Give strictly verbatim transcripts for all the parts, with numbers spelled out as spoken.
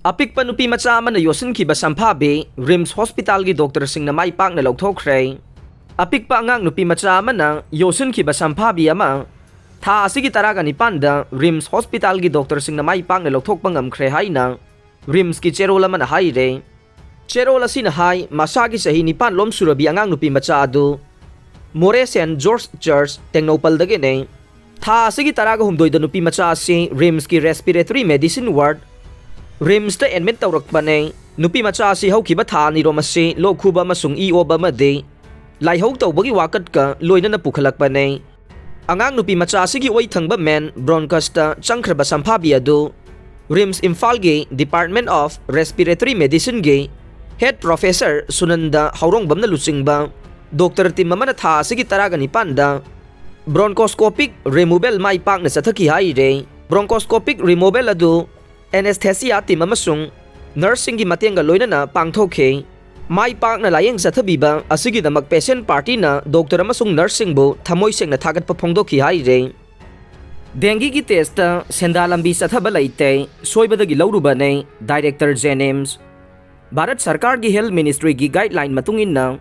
ꯑꯄꯤꯛꯄ ꯅꯨꯄꯤ ꯃꯆꯥ ꯑꯃꯅ ꯌꯣꯠꯁꯤꯟꯈꯤꯕ ꯁꯝꯐꯥꯕꯤ ꯔꯤꯝꯁ ꯍꯣꯁꯄꯤꯇꯥꯜꯒꯤ ꯗꯣꯛꯇꯔꯁꯤꯡꯅ ꯃꯥꯏ ꯄꯥꯛꯅ ꯂꯧꯊꯣꯛꯈ꯭ꯔꯦ꯫ ꯑꯄꯤꯛꯄ ꯑꯉꯥꯡ ꯅꯨꯄꯤ ꯃꯆꯥ ꯑꯃꯅ ꯌꯣꯠꯁꯤꯟꯈꯤꯕ ꯁꯝꯐꯥꯕꯤ ꯑꯃ ꯊꯥ ꯑꯁꯤꯒꯤ ꯇꯔꯥꯒ ꯅꯤꯄꯥꯟꯗ ꯔꯤꯝꯁ ꯍꯣꯁꯄꯤꯇꯥꯜꯒꯤ ꯗꯣꯛꯇꯔꯁꯤꯡꯅ ꯃꯥꯏ ꯄꯥꯛꯅ ꯂꯧꯊꯣꯛꯄ ꯉꯝꯈ꯭ꯔꯦ ꯍꯥꯏꯅ ꯔꯤꯝꯁꯀꯤ ꯆꯦꯔꯣꯜ ꯑꯃꯅ ꯍꯥꯏꯔꯦ꯫ ꯆꯦꯔꯣꯜ ꯑꯁꯤꯅ ꯍꯥꯏ, ꯃꯁꯥꯒꯤ ꯆꯍꯤ ꯅꯤꯄꯥꯟ ꯂꯣꯝ ꯁꯨꯔꯕꯤ ꯑꯉꯥꯡ ꯅꯨꯄꯤ ꯃꯆꯥ ꯑꯗꯨ ꯃꯣꯔꯦ ꯁꯦꯟ ꯖꯣꯔꯖ ꯆꯔꯆ ꯇꯦꯡꯅꯧꯄꯜꯗꯒꯤꯅꯤ꯫ ꯊꯥ ꯑꯁꯤꯒꯤ ꯇꯔꯥꯒ ꯍꯨꯝꯗꯣꯏꯗ ꯅꯨꯄꯤ ꯃꯆꯥ ꯑꯁꯤ ꯔꯤꯝꯁꯀꯤ ꯔꯦꯁꯄꯤꯔꯦꯇꯔꯤ ꯃꯦꯗꯤꯁꯤꯟ ꯋꯥꯔꯗ, ꯔꯤꯝꯁꯇ ꯑꯦꯗꯃꯤꯠ ꯇꯧꯔꯛꯄꯅꯦ꯫ ꯅꯨꯄꯤ ꯃꯆꯥ ꯑꯁꯤ ꯍꯧꯈꯤꯕ ꯊꯥ ꯑꯅꯤꯔꯣꯝ ꯑꯁꯤ ꯂꯣꯛ ꯈꯨꯕ ꯑꯃꯁꯨꯡ ꯏ ꯑꯣꯕ ꯑꯃꯗꯤ ꯂꯥꯏꯍꯧ ꯇꯧꯕꯒꯤ ꯋꯥꯀꯠꯀ ꯂꯣꯏꯅꯅ ꯄꯨꯈꯠꯂꯛꯄꯅꯦ꯫ ꯑꯉꯥꯡ ꯅꯨꯄꯤ ꯃꯆꯥ ꯑꯁꯤꯒꯤ ꯑꯣꯏ ꯊꯪꯕ ꯃꯦꯟ ꯕ꯭ꯔꯣꯟꯀꯁꯇ ꯆꯪꯈ꯭ꯔꯕ ꯁꯝꯐꯥꯕꯤ ꯑꯗꯨ ꯔꯤꯝꯁ ꯏꯝꯐꯥꯜꯒꯤ ꯗꯤꯄꯥꯔꯠꯃꯦꯟ ꯑꯣꯐ ꯔꯦꯁꯄꯤꯔꯦꯇꯔꯤ ꯃꯦꯗꯤꯁꯤꯟꯒꯤ ꯍꯦꯗ ꯄ꯭ꯔꯣꯐꯦꯁꯔ ꯁꯨꯅꯟꯗ ꯍꯧꯔꯣꯡꯕꯝꯅ ꯂꯨꯆꯤꯡꯕ ꯗꯣꯛꯇꯔ ꯇꯤꯝ ꯑꯃꯅ ꯊꯥ ꯑꯁꯤꯒꯤ ꯇꯔꯥꯒ ꯅꯤꯄꯥꯟꯗ ꯕ꯭ꯔꯣꯟꯀꯣꯁꯀꯣꯄꯤꯛ ꯔꯤꯃꯨꯕꯦꯜ ꯃꯥꯏ ꯄꯥꯛꯅ ꯆꯠꯊꯈꯤ ꯍꯥꯏꯔꯦ꯫ ꯕ꯭ꯔꯣꯟꯀꯣꯁꯀꯣꯄꯤꯛ ꯔꯤꯃꯨꯕꯦꯜ ꯑꯗꯨ ꯑꯦꯅꯦꯁꯊꯦꯁꯤꯌꯥ ꯇꯤꯝ ꯑꯃꯁꯨꯡ ꯅꯔꯁꯁꯤꯡꯒꯤ ꯃꯇꯦꯡꯒ ꯂꯣꯏꯅꯅ ꯄꯥꯡꯊꯣꯛꯈꯤ꯫ ꯃꯥꯏ ꯄꯥꯛꯅ ꯂꯥꯌꯦꯡ ꯆꯠꯊꯕꯤꯕ ꯑꯁꯤꯒꯤꯗꯃꯛ ꯄꯦꯁꯦꯟ ꯄꯥꯔꯇꯤꯅ ꯗꯣꯛꯇꯔ ꯑꯃꯁꯨꯡ ꯅꯔꯁꯁꯤꯡꯕꯨ ꯊꯃꯣꯏ ꯁꯦꯡꯅ ꯊꯥꯒꯠꯄ ꯐꯣꯡꯗꯣꯛꯈꯤ ꯍꯥꯏꯔꯦ꯫ ꯗꯦꯡꯒꯤꯒꯤ ꯇꯦꯁꯇ ꯁꯦꯟꯗꯥ ꯂꯝꯕꯤ ꯆꯠꯊꯕ ꯂꯩꯇꯦ, ꯁꯣꯏꯕꯗꯒꯤ ꯂꯧꯔꯨꯕꯅꯦ, ꯗꯥꯏꯔꯦꯛꯇꯔ ꯖꯦꯅꯤꯝꯁ꯫ ꯚꯥꯔꯠ ꯁꯔꯀꯥꯔꯒꯤ ꯍꯦꯜꯊ ꯃꯤꯅꯤꯁꯇ꯭ꯔꯤꯒꯤ ꯒꯥꯏꯗꯂꯥꯏꯟ ꯃꯇꯨꯡ ꯏꯟꯅ,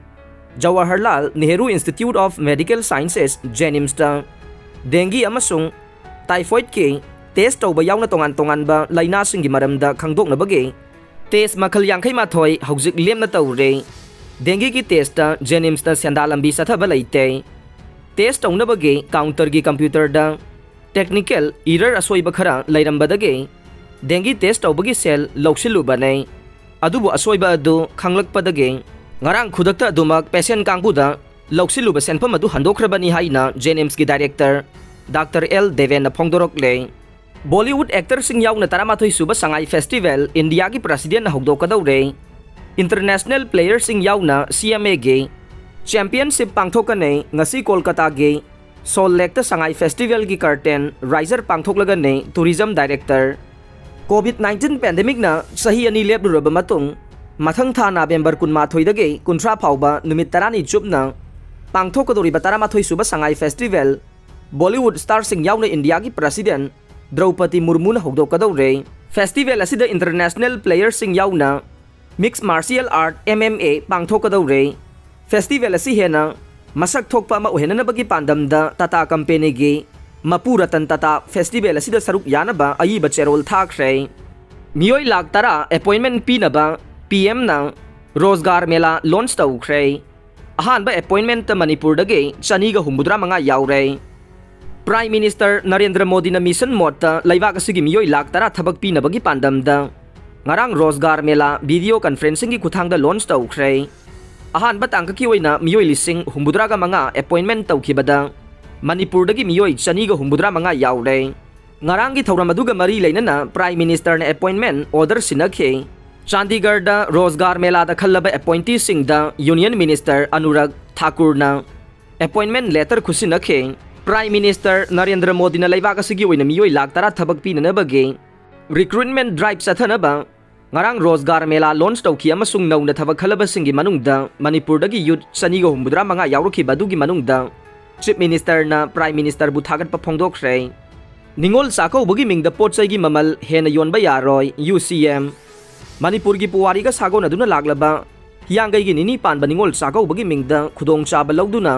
Jawaharlal Nehru institute of medical sciences, ꯖꯦꯅꯤꯝꯁꯇ ꯗꯦꯡꯒꯤ ꯑꯃꯁꯨꯡ ꯇꯥꯏꯐꯣꯏꯗꯀꯤ ꯇꯦꯁ ꯇꯧꯕ ꯌꯥꯎꯅ ꯇꯣꯉꯥꯟ ꯇꯣꯉꯥꯟꯕ ꯂꯥꯏꯅꯥꯁꯤꯡꯒꯤ ꯃꯔꯝꯗ ꯈꯪꯗꯣꯛꯅꯕꯒꯤ ꯇꯦꯁ ꯃꯈꯜ ꯌꯥꯡꯈꯩ ꯃꯥꯊꯣꯏ ꯍꯧꯖꯤꯛ ꯂꯦꯝꯅ ꯇꯧꯔꯦ꯫ ꯗꯦꯡꯒꯤꯒꯤ ꯇꯦꯁꯇ ꯖꯦꯅꯤꯝꯁꯇ ꯁꯦꯟꯗꯥ ꯂꯝꯕꯤ ꯆꯠꯊꯕ ꯂꯩꯇꯦ꯫ ꯇꯦꯁ ꯇꯧꯅꯕꯒꯤ ꯀꯥꯎꯟꯇꯔꯒꯤ ꯀꯝꯄ꯭ꯌꯨꯇꯔꯗ ꯇꯦꯛꯅꯤꯀꯦꯜ ꯏꯔꯔ ꯑꯁꯣꯏꯕ ꯈꯔ ꯂꯩꯔꯝꯕꯗꯒꯤ ꯗꯦꯡꯒꯤ ꯇꯦꯁ ꯇꯧꯕꯒꯤ ꯁꯦꯜ ꯂꯧꯁꯤꯜꯂꯨꯕꯅꯦ꯫ ꯑꯗꯨꯕꯨ ꯑꯁꯣꯏꯕ ꯑꯗꯨ ꯈꯪꯂꯛꯄꯗꯒꯤ ꯉꯔꯥꯡ ꯈꯨꯗꯛꯇ ꯑꯗꯨꯃꯛ ꯄꯦꯁꯦꯟ ꯀꯥꯡꯕꯨꯗ ꯂꯧꯁꯤꯜꯂꯨꯕ ꯁꯦꯟꯐꯝ ꯑꯗꯨ ꯍꯟꯗꯣꯛꯈ꯭ꯔꯕꯅꯤ ꯍꯥꯏꯅ ꯖꯦꯅꯤꯝꯁꯀꯤ ꯗꯥꯏꯔꯦꯛꯇꯔ ꯗꯥꯛꯇꯔ ꯑꯦꯜ ꯗꯦꯕꯦꯟꯅ ꯐꯣꯡꯗꯣꯔꯛꯂꯦ꯫ ꯕꯣꯂꯤꯋꯨꯗ ꯑꯦꯛꯇꯔꯁꯤꯡ ꯌꯥꯎꯅ ꯇꯔꯥꯃꯥꯊꯣꯏ ꯁꯨꯕ ꯁꯉꯥꯏ ꯐꯦꯁꯇꯤꯚꯦꯜ ꯏꯟꯗꯤꯌꯥꯒꯤ ꯄ꯭ꯔꯁꯤꯗꯦꯟꯅ ꯍꯧꯗꯣꯛꯀꯗꯧꯔꯦ꯫ ꯏꯟꯇꯔꯅꯦꯁꯅꯦꯜ ꯄ꯭ꯂꯦꯌꯔꯁꯤꯡ ꯌꯥꯎꯅ ꯁꯤ ꯑꯦꯝ ꯑꯦꯒꯤ ꯆꯦꯝꯄꯤꯌꯟꯁꯤꯞ ꯄꯥꯡꯊꯣꯛꯀꯅꯤ꯫ ꯉꯁꯤ ꯀꯣꯜꯀꯇꯥꯒꯤ ꯁꯣꯜ ꯂꯦꯛꯇ ꯁꯉꯥꯏ ꯐꯦꯁꯇꯤꯚꯦꯜꯒꯤ ꯀꯔꯇꯦꯟ ꯔꯥꯏꯖꯔ ꯄꯥꯡꯊꯣꯛꯂꯒꯅꯤ ꯇꯨꯔꯤꯖꯝ ꯗꯥꯏꯔꯦꯛꯇꯔ꯫ ꯀꯣꯚꯤꯗ ꯅꯥꯏꯟꯇꯤꯟ ꯄꯦꯟꯗꯦꯃꯤꯛꯅ ꯆꯍꯤ ꯑꯅꯤ ꯂꯦꯞꯂꯨꯔꯕ ꯃꯇꯨꯡ, ꯃꯊꯪ ꯊꯥ ꯅꯕꯦꯝꯕꯔ ꯀꯨꯟꯃꯥꯊꯣꯏꯗꯒꯤ ꯀꯨꯟꯊ꯭ꯔꯥ ꯐꯥꯎꯕ ꯅꯨꯃꯤꯠ ꯇꯔꯥꯅꯤ ꯆꯨꯞꯅ ꯄꯥꯡꯊꯣꯛꯀꯗꯧꯔꯤꯕ ꯇꯔꯥꯃꯥꯊꯣꯏ ꯁꯨꯕ ꯁꯉꯥꯏ ꯐꯦꯁꯇꯤꯚꯦꯜ ꯕꯣꯂꯤꯋꯨꯗ ꯁ꯭ꯇꯥꯔꯁꯤꯡ ꯌꯥꯎꯅ ꯏꯟꯗꯤꯌꯥꯒꯤ ꯄ꯭ꯔꯁꯤꯗꯦꯟ ꯗ꯭ꯔꯧꯄꯗꯤ ꯃꯨꯔꯃꯨꯅ ꯍꯧꯗꯣꯛꯀꯗꯧꯔꯦ꯫ Festival ꯑꯁꯤꯗ international playerꯁꯤꯡ ꯌꯥꯎꯅ Mixed Martial Art, M M A, ꯄꯥꯡꯊꯣꯛꯀꯗꯧꯔꯦ꯫ Festival ꯑꯁꯤ ꯍꯦꯟꯅ ꯃꯁꯛ ꯊꯣꯛꯄ ꯑꯃ ꯑꯣꯏꯍꯟꯅꯅꯕꯒꯤ ꯄꯥꯟꯗꯝꯗ ꯇꯥꯇꯥ ꯀꯝꯄꯦꯅꯤꯒꯤ ꯃꯄꯨ ꯔꯇꯟ ꯇꯥꯇꯥ festival ꯑꯁꯤꯗ ꯁꯔꯨꯛ ꯌꯥꯅꯕ ꯑꯏꯕ ꯆꯦꯔꯣꯜ ꯊꯥꯈ꯭ꯔꯦ꯫ ꯃꯤꯑꯣꯏ ꯂꯥꯈ ꯇꯔꯥ appointment ꯄꯤꯅꯕ P Mꯅ ꯔꯣꯖꯒꯥꯔ ꯃꯦꯂꯥ launch ꯇꯧꯈ꯭ꯔꯦ꯫ ꯑꯍꯥꯟꯕ appointmentꯇ ꯃꯅꯤꯄꯨꯔꯗꯒꯤ ꯆꯅꯤꯒ ꯍꯨꯝꯐꯨꯇꯔꯥ ꯃꯉꯥ ꯌꯥꯎꯔꯦ꯫ Prime Minister ꯅꯔꯦꯟꯗ꯭ꯔ ꯃꯣꯗꯤꯅ mission modeꯇ ꯂꯩꯕꯥꯛ ꯑꯁꯤꯒꯤ ꯃꯤꯑꯣꯏ ꯂꯥꯈ ꯇꯔꯥ ꯊꯕꯛ ꯄꯤꯅꯕꯒꯤ ꯄꯥꯟꯗꯝꯗ ꯉꯔꯥꯡ ꯔꯣꯖꯒꯥꯔ ꯃꯦꯂꯥ video conferencingꯒꯤ ꯈꯨꯠꯊꯥꯡꯗ launch ꯇꯧꯈ꯭ꯔꯦ꯫ ꯑꯍꯥꯟꯕ ꯇꯥꯡꯀꯛꯀꯤ ꯑꯣꯏꯅ ꯃꯤꯑꯣꯏ ꯂꯤꯁꯤꯡ ꯍꯨꯝꯐꯨꯇꯔꯥꯒ ꯃꯉꯥ appointment ꯇꯧꯈꯤꯕꯗ ꯃꯅꯤꯄꯨꯔꯗꯒꯤ ꯃꯤꯑꯣꯏ ꯆꯅꯤꯒ ꯍꯨꯝꯐꯨꯇꯔꯥ ꯃꯉꯥ ꯌꯥꯎꯔꯦ꯫ ꯉꯔꯥꯡꯒꯤ ꯊꯧꯔꯝ ꯑꯗꯨꯒ ꯃꯔꯤ ꯂꯩꯅꯅ Prime Ministerꯅ appointment order ꯁꯤꯟꯅꯈꯤ꯫ ꯆꯥꯟꯗꯤꯒꯔꯗ ꯔꯣꯖꯒꯥꯔ ꯃꯦꯂꯥꯗ ꯈꯜꯂꯕ appointeeꯁꯤꯡꯗ Union Minister Anurag ꯊꯥꯀꯨꯔꯅ appointment letter ꯈꯨꯠꯁꯤꯟꯅꯈꯤ꯫ Prime Minister Narendra ꯃꯣꯗꯤꯅ ꯂꯩꯕꯥꯛ ꯑꯁꯤꯒꯤ ꯑꯣꯏꯅ ꯃꯤꯑꯣꯏ ꯂꯥꯈ ꯇꯔꯥ ꯊꯕꯛ ꯄꯤꯅꯅꯕꯒꯤ recruitment drive ꯆꯠꯊꯅꯕ ꯉꯔꯥꯡ ꯔꯣꯖꯒꯥꯔ ꯃꯦꯂꯥ launch ꯇꯧꯈꯤ ꯑꯃꯁꯨꯡ ꯅꯧꯅ ꯊꯕꯛ ꯈꯜꯂꯕꯁꯤꯡꯒꯤ ꯃꯅꯨꯡꯗ ꯃꯅꯤꯄꯨꯔꯗꯒꯤ youth ꯆꯅꯤꯒ ꯍꯨꯝꯐꯨꯇꯔꯥ ꯃꯉꯥ ꯌꯥꯎꯔꯛꯈꯤꯕ ꯑꯗꯨꯒꯤ ꯃꯅꯨꯡꯗ Chief Ministerꯅ Prime Ministerꯕꯨ ꯊꯥꯒꯠꯄ ꯐꯣꯡꯗꯣꯛꯈ꯭ꯔꯦ꯫ ꯅꯤꯉꯣꯜ ꯆꯥꯛꯀꯧꯕꯒꯤ ꯃꯤꯡꯗ ꯄꯣꯠ ꯆꯩꯒꯤ ꯃꯃꯜ ꯍꯦꯟꯅ ꯌꯣꯟꯕ ꯌꯥꯔꯣꯏ, U C M꯫ ꯃꯅꯤꯄꯨꯔꯒꯤ ꯄꯨꯋꯥꯔꯤꯒ ꯁꯥꯒꯣꯟꯅꯗꯨꯅ ꯂꯥꯛꯂꯕ ꯍꯤꯌꯥꯡꯒꯩꯒꯤ ꯅꯤꯅꯤ ꯄꯥꯟꯕ ꯅꯤꯉꯣꯜ ꯆꯥꯛꯀꯧꯕꯒꯤ ꯃꯤꯡꯗ ꯈꯨꯗꯣꯡꯆꯥꯕ ꯂꯧꯗꯨꯅ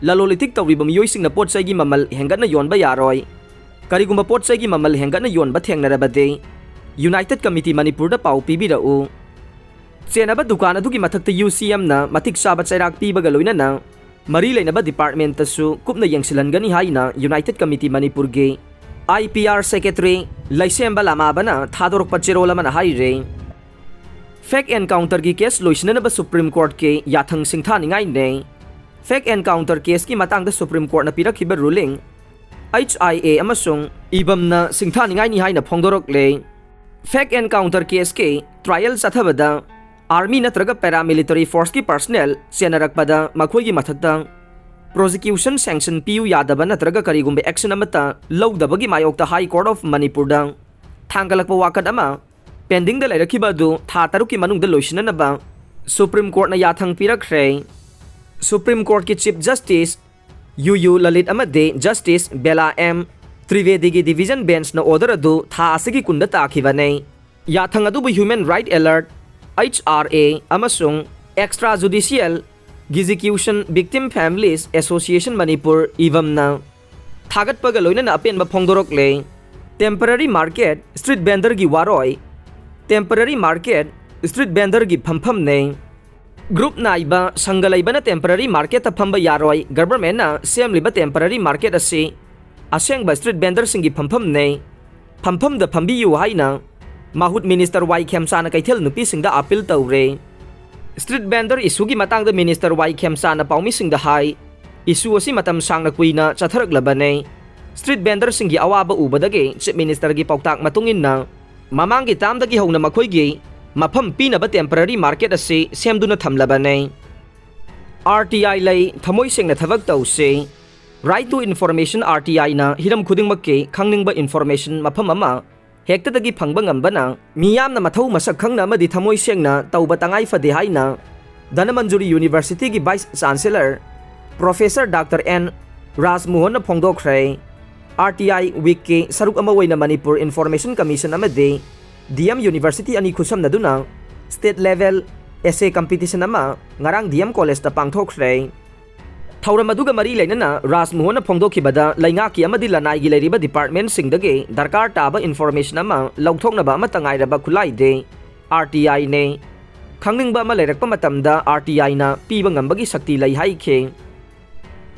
ꯂꯂꯣꯟ ꯏꯇꯤꯛ ꯇꯧꯔꯤꯕ ꯃꯤꯑꯣꯏꯁꯤꯡꯅ ꯄꯣꯠ ꯆꯩꯒꯤ ꯃꯃꯜ ꯍꯦꯟꯒꯠꯅ ꯌꯣꯟꯕ ꯌꯥꯔꯣꯏ꯫ ꯀꯔꯤꯒꯨꯝꯕ ꯄꯣꯠ ꯆꯩꯒꯤ ꯃꯃꯜ ꯍꯦꯟꯒꯠꯅ ꯌꯣꯟꯕ ꯊꯦꯡꯅꯔꯕꯗꯤ United Committee ꯃꯅꯤꯄꯨꯔꯗ ꯄꯥꯎ ꯄꯤꯕꯤꯔꯛꯎ꯫ ꯆꯦꯟꯅꯕ ꯗꯨꯀꯥꯟ ꯑꯗꯨꯒꯤ ꯃꯊꯛꯇ U C Mꯅ ꯃꯇꯤꯛ ꯆꯥꯕ ꯆꯩꯔꯥꯛ ꯄꯤꯕꯒ ꯂꯣꯏꯅꯅ ꯃꯔꯤ ꯂꯩꯅꯕ departmentꯇꯁꯨ ꯀꯨꯞꯅ ꯌꯦꯡꯁꯤꯜꯍꯟꯒꯅꯤ ꯍꯥꯏꯅ United Committee ꯃꯅꯤꯄꯨꯔꯒꯤ I P R secretary ꯂꯩꯁꯦꯝꯕ ꯂꯥꯃꯥꯕꯅ ꯊꯥꯗꯣꯔꯛꯄ ꯆꯦꯔꯣꯜ ꯑꯃꯅ ꯍꯥꯏꯔꯤ꯫ Fake encounterꯒꯤ case ꯂꯣꯏꯁꯤꯟꯅꯅꯕ Supreme Courtꯀꯤ ꯌꯥꯊꯪ ꯁꯤꯡꯊꯥꯅꯤꯡꯉꯥꯏꯅꯦ꯫ Fake encounter caseꯀꯤ ꯃꯇꯥꯡꯗ Supreme Courtꯅ ꯄꯤꯔꯛꯈꯤꯕ ruling H I A ꯑꯃꯁꯨꯡ ꯏꯕꯝꯅ ꯁꯤꯡꯊꯥꯅꯤꯡꯉꯥꯏꯅꯤ ꯍꯥꯏꯅ ꯐꯣꯡꯗꯣꯔꯛꯂꯦ꯫ Fake encounter caseꯀꯤ trial ꯆꯠꯊꯕꯗ army ꯅꯠꯇ꯭ꯔꯒ paramilitary forceꯀꯤ personnel ꯆꯦꯟꯅꯔꯛꯄꯗ ꯃꯈꯣꯏꯒꯤ ꯃꯊꯛꯇ prosecution sanction ꯄꯤꯌꯨ ꯌꯥꯗꯕ ꯅꯠꯇ꯭ꯔꯒ ꯀꯔꯤꯒꯨꯝꯕ action ꯑꯃꯠꯇ ꯂꯧꯗꯕꯒꯤ ꯃꯥꯌꯣꯛꯇ High Court of ꯃꯅꯤꯄꯨꯔꯗ ꯊꯥꯡꯒꯠꯂꯛꯄ ꯋꯥꯀꯠ ꯑꯃ pendingꯗ ꯂꯩꯔꯛꯈꯤꯕ ꯑꯗꯨ ꯊꯥ ꯇꯔꯨꯛꯀꯤ ꯃꯅꯨꯡꯗ ꯂꯣꯏꯁꯤꯟꯅꯅꯕ Supreme Courtꯅ ꯌꯥꯊꯪ ꯄꯤꯔꯛꯈ꯭ꯔꯦ꯫ Supreme Courtꯀꯤ Chief Justice U U Lalit ꯑꯃꯗꯤ Justice Bela M ꯇ꯭ꯔꯤꯕꯦꯗꯤꯒꯤ division ꯕꯦꯟꯆꯅ order ꯑꯗꯨ ꯊꯥ ꯑꯁꯤꯒꯤ ꯀꯨꯟꯗ ꯇꯥꯈꯤꯕꯅꯤ꯫ ꯌꯥꯊꯪ ꯑꯗꯨꯕꯨ Human Right Alert, H R A, ꯑꯃꯁꯨꯡ Extra Judicial Execution Victim Families Association Manipur, ꯏꯚꯝꯅ ꯊꯥꯒꯠꯄꯒ ꯂꯣꯏꯅꯅ ꯑꯄꯦꯟꯕ ꯐꯣꯡꯗꯣꯔꯛꯂꯦ꯫ Temporary market street vendorꯒꯤ ꯋꯥꯔꯣꯏ꯫ Temporary market street vendorꯒꯤ ꯐꯝꯐꯝꯅꯦ꯫ Group ꯅꯥꯏꯕ ꯁꯪꯒ ꯂꯩꯕꯅ temporary marketꯇ ꯐꯝꯕ ꯌꯥꯔꯣꯏ꯫ Governmentꯅ ꯁꯦꯝꯂꯤꯕ temporary market ꯑꯁꯤ ꯑꯁꯦꯡꯕ street vendorꯁꯤꯡꯒꯤ ꯐꯝꯐꯝꯅꯦ꯫ ꯐꯝꯐꯝꯗ ꯐꯝꯕꯤꯌꯨ ꯍꯥꯏꯅ ꯃꯍꯨꯠ Minister ꯋꯥꯏ ꯈꯦꯝꯆꯥꯅ ꯀꯩꯊꯦꯜ ꯅꯨꯄꯤꯁꯤꯡꯗ appeal ꯇꯧꯔꯦ꯫ Street vendor issueꯒꯤ ꯃꯇꯥꯡꯗ Minister ꯋꯥꯏ ꯈꯦꯝꯆꯥꯅ ꯄꯥꯎꯃꯤꯁꯤꯡꯗ ꯍꯥꯏ, issue ꯑꯁꯤ ꯃꯇꯝ ꯁꯥꯡꯅ ꯀꯨꯏꯅ ꯆꯠꯊꯔꯛꯂꯕꯅꯦ꯫ Street vendorꯁꯤꯡꯒꯤ ꯑꯋꯥꯕ ꯎꯕꯗꯒꯤ Chief Ministerꯒꯤ ꯄꯥꯎꯇꯥꯛ ꯃꯇꯨꯡ ꯏꯟꯅ ꯃꯃꯥꯡꯒꯤ termꯗꯒꯤ ꯍꯧꯅ ꯃꯈꯣꯏꯒꯤ ꯃꯐꯝ ꯄꯤꯅꯕ temporary market ꯑꯁꯤ ꯁꯦꯝꯗꯨꯅ ꯊꯝꯂꯕꯅꯦ꯫ R T I ꯂꯩ, ꯊꯃꯣꯏ ꯁꯦꯡꯅ ꯊꯕꯛ ꯇꯧꯁꯤ꯫ Right to Information, R T Iꯅ ꯍꯤꯔꯝ ꯈꯨꯗꯤꯡꯃꯛꯀꯤ ꯈꯪꯅꯤꯡꯕ information ꯃꯐꯝ ꯑꯃ ꯍꯦꯛꯇꯗꯒꯤ ꯐꯪꯕ ꯉꯝꯕꯅ ꯃꯤꯌꯥꯝꯅ ꯃꯊꯧ ꯃꯁꯛ ꯈꯪꯅ ꯑꯃꯗꯤ ꯊꯃꯣꯏ ꯁꯦꯡꯅ ꯇꯧꯕ ꯇꯉꯥꯏ ꯐꯗꯦ ꯍꯥꯏꯅ Dhanamanjuri Universityꯒꯤ Vice Chancellor Professor Doctor N ꯔꯥꯖꯃꯣꯍꯟꯅ ꯐꯣꯡꯗꯣꯛꯈ꯭ꯔꯦ꯫ R T I Weekꯀꯤ ꯁꯔꯨꯛ ꯑꯃ ꯑꯣꯏꯅ Manipur Information Commission ꯑꯃꯗꯤ D M University ꯑꯅꯤ ꯈꯨꯠꯁꯝꯅꯗꯨꯅ state level essay competition ꯑꯃ ꯉꯔꯥꯡ D M Collegeꯇ ꯄꯥꯡꯊꯣꯛꯈ꯭ꯔꯦ꯫ ꯊꯧꯔꯝ ꯑꯗꯨꯒ ꯃꯔꯤ ꯂꯩꯅꯅ ꯔꯥꯖꯃꯣꯍꯟꯅ ꯐꯣꯡꯗꯣꯛꯈꯤꯕꯗ, ꯂꯩꯉꯥꯛꯀꯤ ꯑꯃꯗꯤ ꯂꯅꯥꯏꯒꯤ ꯂꯩꯔꯤꯕ departmentꯁꯤꯡꯗꯒꯤ ꯗꯔꯀꯥꯔ ꯇꯥꯕ information ꯑꯃ ꯂꯧꯊꯣꯛꯅꯕ ꯑꯃꯠꯇ ꯉꯥꯏꯔꯕ ꯈꯨꯠꯂꯥꯏꯗꯤ R T Iꯅꯦ꯫ ꯈꯪꯅꯤꯡꯕ ꯑꯃ ꯂꯩꯔꯛꯄ ꯃꯇꯝꯗ R T Iꯅ ꯄꯤꯕ ꯉꯝꯕꯒꯤ ꯁꯛꯇꯤ ꯂꯩ ꯍꯥꯏꯈꯤ꯫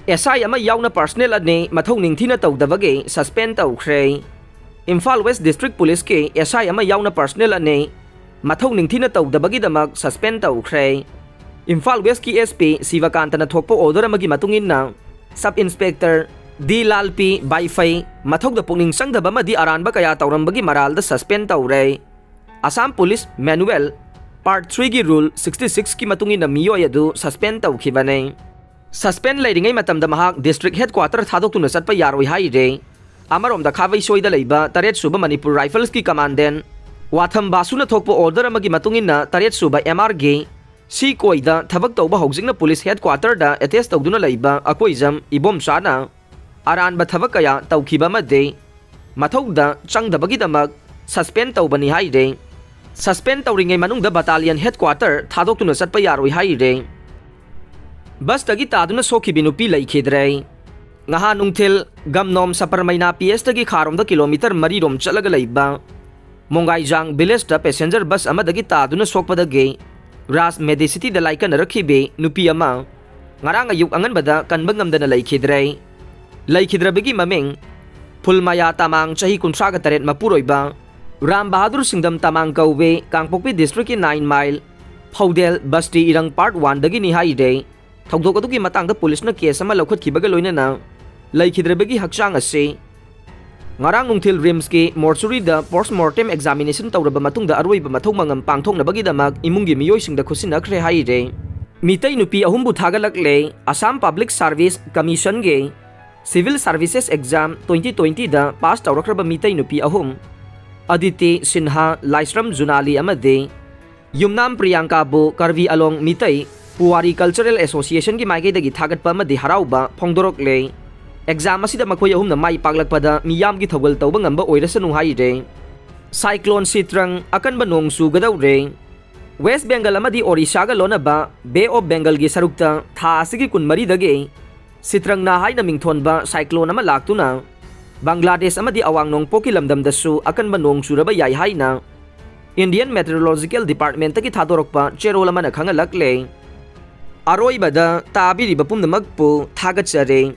S I ꯑꯃ ꯌꯥꯎꯅ personnel ꯑꯅꯤ ꯃꯊꯧ ꯅꯤꯡꯊꯤꯅ ꯇꯧꯗꯕꯒꯤ suspend ꯇꯧꯈ꯭ꯔꯦ꯫ Imphal West District Policeꯀꯤ S I ꯑꯃ ꯌꯥꯎꯅ personnel ꯑꯅꯤ ꯃꯊꯧ ꯅꯤꯡꯊꯤꯅ ꯇꯧꯗꯕꯒꯤꯗꯃꯛ suspend ꯇꯧꯈ꯭ꯔꯦ꯫ ꯏꯝꯐꯥꯜ Westꯀꯤ S P ꯁꯤꯕꯀꯥꯟꯇꯅ ꯊꯣꯛꯄ order ꯑꯃꯒꯤ ꯃꯇꯨꯡ ꯏꯟꯅ, Sub Inspector D ꯂꯥꯜꯄꯤ ꯕꯥꯏꯐꯩ ꯃꯊꯧꯗ ꯄꯨꯛꯅꯤꯡ ꯆꯪꯗꯕ ꯑꯃꯗꯤ ꯑꯔꯥꯟꯕ ꯀꯌꯥ ꯇꯧꯔꯝꯕꯒꯤ ꯃꯔꯥꯜꯗ suspend ꯇꯧꯔꯦ꯫ Assam Police Manual Part threeꯒꯤ Rule sixty sixꯀꯤ ꯃꯇꯨꯡ ꯏꯟꯅ ꯃꯤꯑꯣꯏ ꯑꯗꯨ suspend ꯇꯧꯈꯤꯕꯅꯤ꯫ Suspend ꯂꯩꯔꯤꯉꯩ ꯃꯇꯝꯗ ꯃꯍꯥꯛ district headquarter ꯊꯥꯗꯣꯛꯇꯨꯅ ꯆꯠꯄ ꯌꯥꯔꯣꯏ ꯍꯥꯏꯔꯦ꯫ ꯑꯃꯔꯣꯝꯗ ꯈꯥꯕꯩꯁꯣꯏꯗ ꯂꯩꯕ ꯇꯔꯦꯠ ꯁꯨꯕ Manipur Riflesꯀꯤ Commandant ꯋꯥꯊꯝ ꯕꯥꯁꯨꯅ ꯊꯣꯛꯄ order ꯑꯃꯒꯤ ꯃꯇꯨꯡ ꯏꯟꯅ ꯇꯔꯦꯠ ꯁꯨꯕ M Rꯒꯤ ꯁꯤ ꯀꯣꯏꯗ ꯊꯕꯛ ꯇꯧꯕ ꯍꯧꯖꯤꯛꯅ police headquarterꯗ attach ꯇꯧꯗꯨꯅ ꯂꯩꯕ ꯑꯀꯣꯏꯖꯝ ꯏꯕꯣꯝꯆꯥꯅ ꯑꯔꯥꯟꯕ ꯊꯕꯛ ꯀꯌꯥ ꯇꯧꯈꯤꯕ ꯑꯃꯗꯤ ꯃꯊꯧꯗ ꯆꯪꯗꯕꯒꯤꯗꯃꯛ suspend ꯇꯧꯕꯅꯤ ꯍꯥꯏꯔꯦ꯫ Suspend ꯇꯧꯔꯤꯉꯩ ꯃꯅꯨꯡꯗ battalion headquarter ꯊꯥꯗꯣꯛꯇꯨꯅ ꯆꯠꯄ ꯌꯥꯔꯣꯏ ꯍꯥꯏꯔꯦ꯫ ꯕꯁꯇꯒꯤ ꯇꯥꯗꯨꯅ ꯁꯣꯛꯈꯤꯕꯤ ꯅꯨꯄꯤ ꯂꯩꯈꯤꯗ꯭ꯔꯦ꯫ ꯉꯍꯥ ꯅꯨꯡꯊꯤꯜ ꯒꯝꯅꯣꯝ ꯁꯄꯔꯃꯩꯅꯥ ꯄꯤ ꯑꯦꯁꯇꯒꯤ ꯈꯥꯔꯣꯝꯗ ꯀꯤꯂꯣꯃꯤꯇꯔ ꯃꯔꯤ ꯔꯣꯝ ꯆꯠꯂꯒ ꯂꯩꯕ ꯃꯣꯡꯒꯥꯏꯖꯥꯡ ꯚꯤꯂꯦꯖꯇ ꯄꯦꯁꯦꯟꯖꯔ ꯕꯁ ꯑꯃꯗꯒꯤ ꯇꯥꯗꯨꯅ ꯁꯣꯛꯄꯗꯒꯤ ꯔꯥꯖ ꯃꯦꯗꯤꯁꯤꯇꯤꯗ ꯂꯥꯏꯀꯠꯅꯔꯛꯈꯤꯕꯤ ꯅꯨꯄꯤ ꯑꯃ ꯉꯔꯥꯡ ꯑꯌꯨꯛ ꯑꯉꯟꯕꯗ ꯀꯟꯕ ꯉꯝꯗꯅ ꯂꯩꯈꯤꯗ꯭ꯔꯦ꯫ ꯂꯩꯈꯤꯗ꯭ꯔꯕꯒꯤ ꯃꯃꯤꯡ ꯐꯨꯜꯃꯥꯌꯥ ꯇꯥꯃꯥꯡ, ꯆꯍꯤ ꯀꯨꯟꯊ꯭ꯔꯥꯒ ꯇꯔꯦꯠ, ꯃꯄꯨꯔꯣꯏꯕ ꯔꯥꯝ ꯕꯍꯥꯗꯨꯔ ꯁꯤꯡꯗꯝ ꯇꯥꯃꯥꯡ ꯀꯧꯋꯦ꯫ ꯀꯥꯡꯄꯣꯛꯄꯤ ꯗꯤꯁꯇ꯭ꯔꯤꯛꯀꯤ ꯅꯥꯏꯟ ꯃꯥꯏꯜ ꯐꯧꯗꯦꯜ ꯕꯁꯇꯤ ꯏꯔꯪ ꯄꯥꯔꯠ ꯋꯥꯟꯗꯒꯤꯅꯤ ꯍꯥꯏꯔꯦ꯫ ꯊꯧꯗꯣꯛ ꯑꯗꯨꯒꯤ ꯃꯇꯥꯡꯗ ꯄꯨꯂꯤꯁꯅ ꯀꯦꯁ ꯑꯃ ꯂꯧꯈꯠꯈꯤꯕꯒ ꯂꯣꯏꯅꯅ ꯂꯩꯈꯤꯗ꯭ꯔꯕꯒꯤ ꯍꯛꯆꯥꯡ ꯑꯁꯤ ꯉꯔꯥꯡ ꯅꯨꯡꯊꯤꯜ ꯔꯤꯝꯁꯀꯤ ꯃꯣꯔꯆꯨꯔꯤꯗ ꯄꯣꯁꯃꯣꯔꯇꯦꯝ ꯑꯦꯛꯖꯥꯃꯤꯅꯦꯁꯟ ꯇꯧꯔꯕ ꯃꯇꯨꯡꯗ ꯑꯔꯣꯏꯕ ꯃꯊꯧ ꯃꯉꯝ ꯄꯥꯡꯊꯣꯛꯅꯕꯒꯤꯗꯃꯛ ꯏꯃꯨꯡꯒꯤ ꯃꯤꯑꯣꯏꯁꯤꯡꯗ ꯈꯨꯠꯁꯤꯟꯅꯈ꯭ꯔꯦ ꯍꯥꯏꯔꯦ꯫ ꯃꯤꯇꯩ ꯅꯨꯄꯤ ꯑꯍꯨꯝꯕꯨ ꯊꯥꯒꯠꯂꯛꯂꯦ꯫ ꯑꯁꯥꯝ ꯄꯕ꯭ꯂꯤꯛ ꯁꯥꯔꯚꯤꯁ ꯀꯃꯤꯁꯟꯒꯤ ꯁꯤꯚꯤꯜ ꯁꯥꯔꯚꯤꯁꯦꯁ ꯑꯦꯛꯖꯥꯝ ꯇ꯭ꯋꯦꯟꯇꯤ ꯇ꯭ꯋꯦꯟꯇꯤꯗ ꯄꯥꯁ ꯇꯧꯔꯛꯈ꯭ꯔꯕ ꯃꯤꯇꯩ ꯅꯨꯄꯤ ꯑꯍꯨꯝ, ꯑꯗꯤꯇꯤ ꯁꯤꯟꯍꯥ, ꯂꯥꯏꯁ꯭ꯔꯝ ꯖꯨꯅꯥꯂꯤ ꯑꯃꯗꯤ ꯌꯨꯝꯅꯥꯝ ꯄ꯭ꯔꯤꯌꯥꯡꯀꯥꯕꯨ ꯀꯥꯔꯕꯤ ꯑꯂꯣꯡ ꯃꯤꯇꯩ ꯄꯨꯋꯥꯔꯤ ꯀꯜꯆꯔꯦꯜ ꯑꯦꯁꯣꯁꯤꯌꯦꯁꯟꯒꯤ ꯃꯥꯏꯀꯩꯗꯒꯤ ꯊꯥꯒꯠꯄ ꯑꯃꯗꯤ ꯍꯔꯥꯎꯕ ꯐꯣꯡꯗꯣꯔꯛꯂꯦ꯫ ꯑꯦꯛꯖꯥꯝ ꯑꯁꯤꯗ ꯃꯈꯣꯏ ꯑꯍꯨꯝꯅ ꯃꯥꯏ ꯄꯥꯛꯂꯛꯄꯗ ꯃꯤꯌꯥꯝꯒꯤ ꯊꯧꯒꯜ ꯇꯧꯕ ꯉꯝꯕ ꯑꯣꯏꯔꯁꯅꯨ ꯍꯥꯏꯔꯦ꯫ ꯁꯥꯏꯀ꯭ꯂꯣꯟ ꯁꯤꯇ꯭ꯔꯪ ꯑꯀꯟꯕ ꯅꯣꯡ ꯆꯨꯒꯗꯧꯔꯦ꯫ ꯋꯦꯁ ꯕꯦꯡꯒꯜ ꯑꯃꯗꯤ ꯑꯣꯔꯤꯁꯥꯒ ꯂꯣꯟꯅꯕ ꯕꯦ ꯑꯣꯐ ꯕꯦꯡꯒꯜꯒꯤ ꯁꯔꯨꯛꯇ ꯊꯥ ꯑꯁꯤꯒꯤ ꯀꯨꯟꯃꯔꯤꯗꯒꯤ ꯁꯤꯇ꯭ꯔꯪꯅꯥ ꯍꯥꯏꯅ ꯃꯤꯡꯊꯣꯟꯕ ꯁꯥꯏꯀ꯭ꯂꯣꯟ ꯑꯃ ꯂꯥꯛꯇꯨꯅ ꯕꯪꯒ꯭ꯂꯥꯗꯦꯁ ꯑꯃꯗꯤ ꯑꯋꯥꯡ ꯅꯣꯡꯄꯣꯛꯀꯤ ꯂꯝꯗꯝꯗꯁꯨ ꯑꯀꯟꯕ ꯅꯣꯡ ꯆꯨꯔꯕ ꯌꯥꯏ ꯍꯥꯏꯅ ꯏꯟꯗꯤꯌꯟ ꯃꯦꯇꯤꯑꯣꯔꯣꯂꯣꯖꯤꯀꯦꯜ ꯗꯤꯄꯥꯔꯠꯃꯦꯟꯠꯇꯒꯤ ꯊꯥꯗꯣꯔꯛꯄ ꯆꯦꯔꯣꯜ ꯑꯃꯅ ꯈꯪꯍꯜꯂꯛꯂꯦ꯫ ꯑꯔꯣꯏꯕꯗ ꯇꯥꯕꯤꯔꯤꯕ ꯄꯨꯝꯅꯃꯛꯄꯨ ꯊꯥꯒꯠꯆꯔꯤ꯫